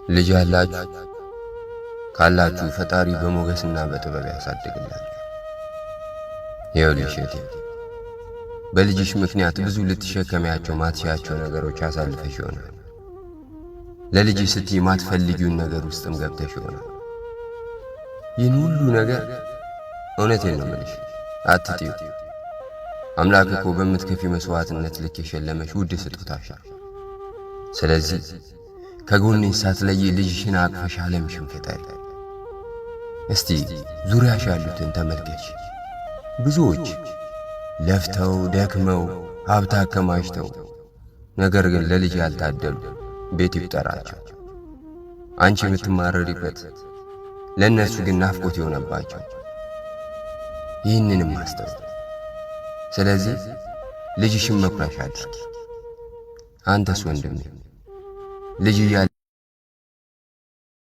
ልጅ ያላችሁ ካላችሁ ፈጣሪ በሞገስና በጥበብ ያሳድግላችሁ። ይኸውልሽ እህቴ፣ በልጅሽ ምክንያት ብዙ ልትሸከሚያቸው ማትሻያቸው ነገሮች አሳልፈሽ ይሆናል። ለልጅሽ ስትይ ማትፈልጊውን ነገር ውስጥም ገብተሽ ይሆናል። ይህን ሁሉ ነገር እውነቴን ነው የምልሽ፣ አትጥዩ። አምላክ እኮ በምትከፊ መስዋዕትነት ልክ የሸለመሽ ውድ ስጦታሽ ነው። ስለዚህ ከጎንሽ ሳትለይ ልጅሽን አቅፈሽ ዓለምሽን ፍጠሪ። እስቲ ዙሪያሽ ያሉትን ተመልከች። ብዙዎች ለፍተው ደክመው ሀብት አከማችተው ነገር ግን ለልጅ ያልታደሉ ቤት ይቁጠራቸው። አንቺ የምትማረሪበት ለእነሱ ግን ናፍቆት የሆነባቸው። ይህንንም አስተውል። ስለዚህ ልጅሽን መኩሪያሽ አድርጊ። አንተስ ወንድሜ ልጅ እያለ